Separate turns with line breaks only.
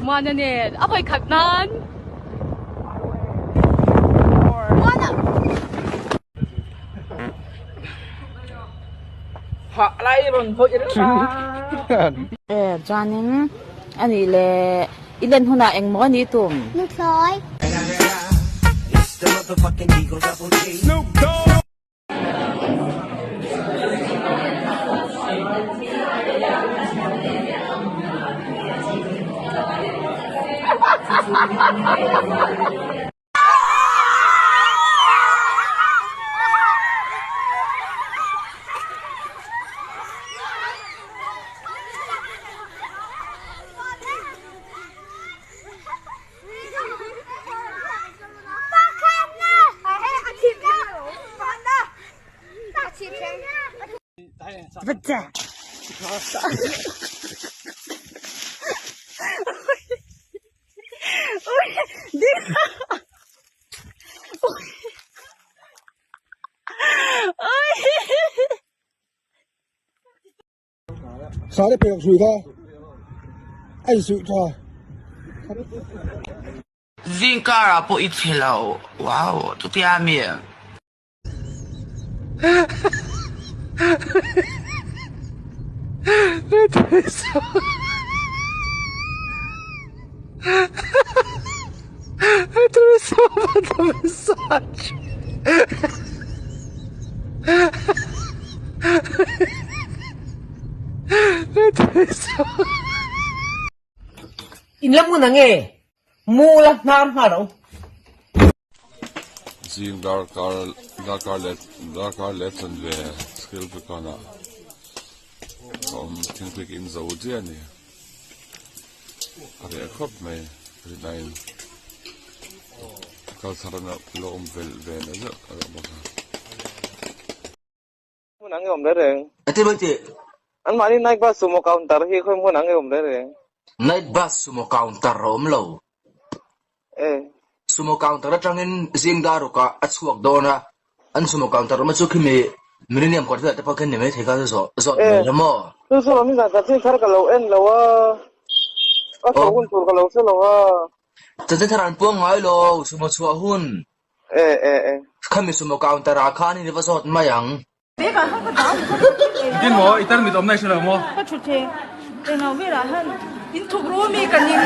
Muana nen a vawi khat nan. Muana.
Hah lai rawn hawi reng a.
E chuanin anih leh i len hunah engmaw a nih tum?
Nuthlawi.
Sare pheikhawk suih kha a insuih tha.
Zingkar ah pawh i chhe lo. Wow, chutia mi.
In la hmun ang e, mu la hnar nghal rawh u.
Zing darkar darkar leh darkar leh chanve skill dukanah a awm thingpui ka in zo chiah a ni a reh khawp mai rinaiin kal thar na lo awm velh ve na zeuh a lo bawk a.
Hmun ang i awm reng reng.
A ti mai teh.
An mahni night bus sumo counter hi khawi hmun ang i awm reng reng.
Night bus sumo counter a awm lo.
E.
Sumo counter atangin zing dar ruk ah a chhuak dawn a, an sumo counter awm a chu khimi Millennium kawt velah te pawh khian ni mai thei kha zawh zawt mai la maw?
Chu chu Ramin zan chanchin thar ka lo en lo a, ka chho hun tur ka lo hre lo a.
Chanchin thar an puang ngai lo, sumo chhuah hun.
E e e.
Khami sumo counter ah khan in i va zawt mai ang.
Tin maw i tarmit awmna i hre lo maw?
Ka thu the englo velah hian in thuk ru mi ka ning